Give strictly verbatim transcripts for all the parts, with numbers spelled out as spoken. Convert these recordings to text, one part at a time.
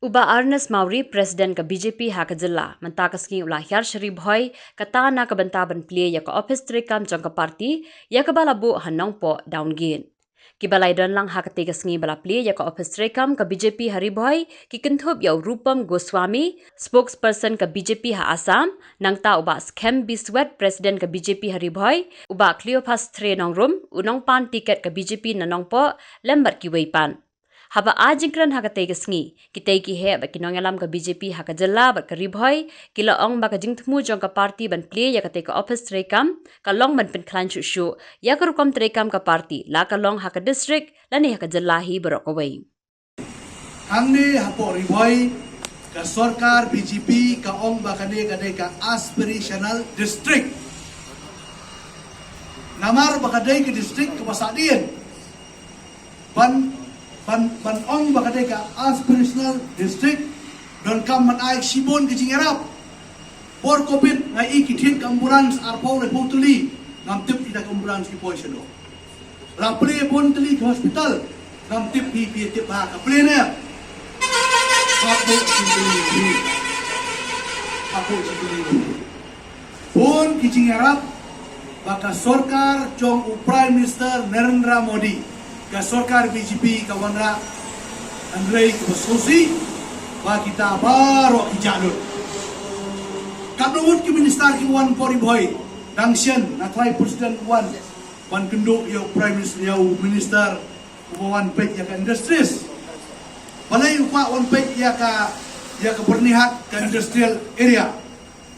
U Bah Ernest Mawrie, President ka B J P ha ka jylla, mynta ka sngi u la hiar sha Ri Bhoi, kata na ka bynta ban plie ïa ka ophis treikam jong ka party, ïa kaba la buh ha Nongpoh Downgate. Kiba la ïadon lang ha katei ka sngi ba la plie ïa ka ophis treikam ka B J P ha Ri Bhoi, ki kynthup ïa u Rupam Goswami, spokesperson ka B J P ha Assam, nangta u Bah Skhem Biswet, President ka B J P ha Ri Bhoi, u Bah Cleopas Tre Nongrum, u nongpan tiket ka B J P na Nongpoh, lem bad kiwei pat. Haba ai jingkren ha katei ka sngi, kitei ki heh bad ki nongïalam ka B J P ha ka jylla bad ka Ri Bhoi, ki la ong ba ka jingthmu jong ka party ban plie ïa katei ka ophis treikam, ka long ban pynkhlaiñ shuh shuh ïa ka rukom treikam ka party, la ka long ha ka district lane ha ka jylla hi baroh kawei. Hangne hapoh Ri Bhoi, ka sorkar B J P ka ong ba kane ka dei ka aspirational district. Namar ba ka dei ka district kaba sahdien. Ban, ban, ban ong ba ka dei ka aspirational district, donkam ban ai shibun ka jingïarap. Por covid nga i ki thied ka ambulance arphew laiphew tylli, ngam tip ita ka ambulance ki poi shaduh. La plie bun tylli ki hospital, ngam tip phi phi tip ha ka plie ne. Hapoh jingkylli. Hapoh jingkylli. Bun ki jingïarap ba ka sorkar jong u Prime Minister Narendra Modi, ka sorkar B J P ka wanrah, hynrei kaba sngewsih ba kita baroh ki jah lut. Katno ngut ki minister ki wan hapoh Ri Bhoi, dang shen, na trai president wan, ban kynduh ïa u Prime Minister, ïa u minister, uba wan peit ïa ka industries. Balei u kwah wan peit ïa ka, ïa ka Byrnihat ka industrial area.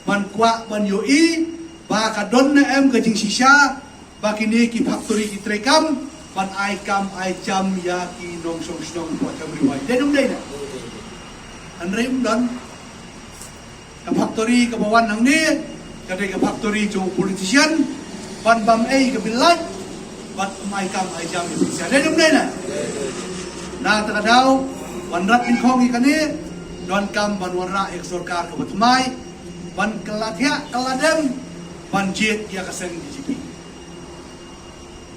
Ban kwah ban ïohi ba ka don ne em ka jingshisha ba kine ki factory ki treikam ban ai kam ai jam ïa ki nongshong shnong hapoh Ri Bhoi. Dei ne ym dei ne? Hynrei ym don. Ka factory kaba wan hangne ka dei ka factory jong u politician ban bam ei ka bill lait bad ym ai kam ai jam ïa u politician. Dei ne ym dei ne? Na kata ka daw ban rat nyngkong ïa kane, donkam ban wanrah ïa ka sorkar kaba thymmai, ban kylla thiah kylla dem, ban jied ïa ka seng B J P.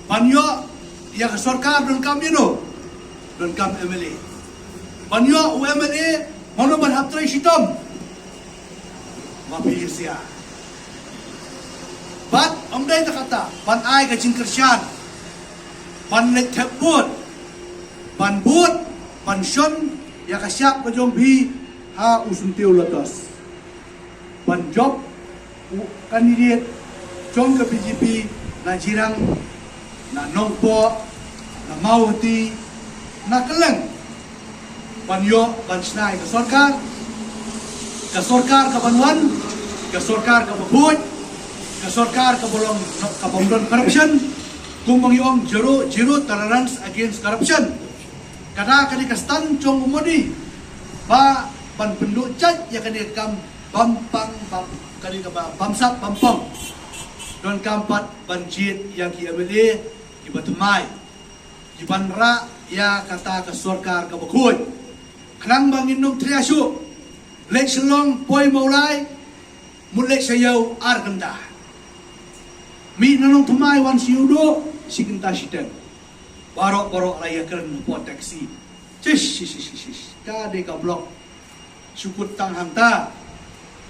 Ban ïoh ïa ka sorkar donkam ïa no? Donkam M L A. Ban ïoh u M L A, mano ban hap trei shitom? Ma phi ïa sia. Bad ym dei tang kata, ban ai ka jingkyrshan, ban leit thep vote, ban bud, ban shon ïa ka shap ka jong phi ha u syntiew lotus. Ban jop u candidate jong ka B J P na Jirang, na Nongpoh, na Mawhati, na kylleng. Ban ïoh ban shna ïa ka sorkar, ka sorkar kaban wan, ka sorkar kaba khuid, ka sorkar kaba long, kaba ym don corruption, kumba ngi ong zero, zero tolerance against corruption. Kata ka dei ka stand jong u Modi ba ban pynduh jait ïa kane ka kam bam pang bam, kane kaba bam sap bam pong. Donkam pat ban jied ïa ki M L A kiba thymmai, kiban rah ïa kata ka sorkar kaba khuid. Khnang ba ngin ym trei shuh. Leit Shillong poi Mawlai, mut leit sha ïew ar kynta. Mih na Nongthymmai wan sha Ïewduh shi kynta shiteng. Baroh baroh la ïakren hapoh taxi. Shish, shish, shish, shish, shish. Ka dei ka block. Shu kut tang hangta.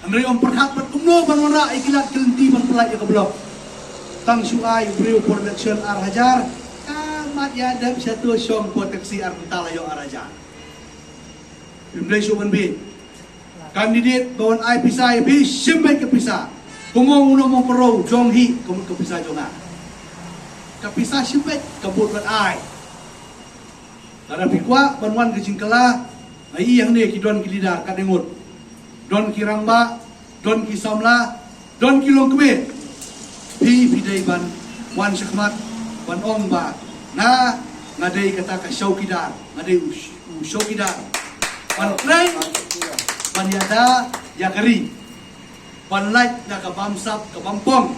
Hynrei ym pyrkhat bad kumno ban wanrah ïa ki lad ki lynti ban pynlait ïa ka block. Tang shu ai u briew por election ar hajar. Ka mat ïa dep sha to shong hapoh taxi ar kynta la ïoh ar hajar. Phim dei shuh ban bieit. Candidate ba wan ai pisa ïa phi, shim beit ka pisa. Kumno uno mo paro jong hi, ka mut ka pisa jong nga. Ka pisa shim beit, ka bud ban ai. Lada phi kwah ban wan ka jingkylla, nga i hangne ki don ki leader ka dei ngut. Don ki rangbah, don ki samla, don ki longkmie. Phi, phi dei ban wan shakhmat ban ong ba nga, nga dei kata ka chowkidar, nga dei u, u chowkidar. Ban trei, ban ïada ïa ka ri. Ban lait na ka bamsap ka bampong.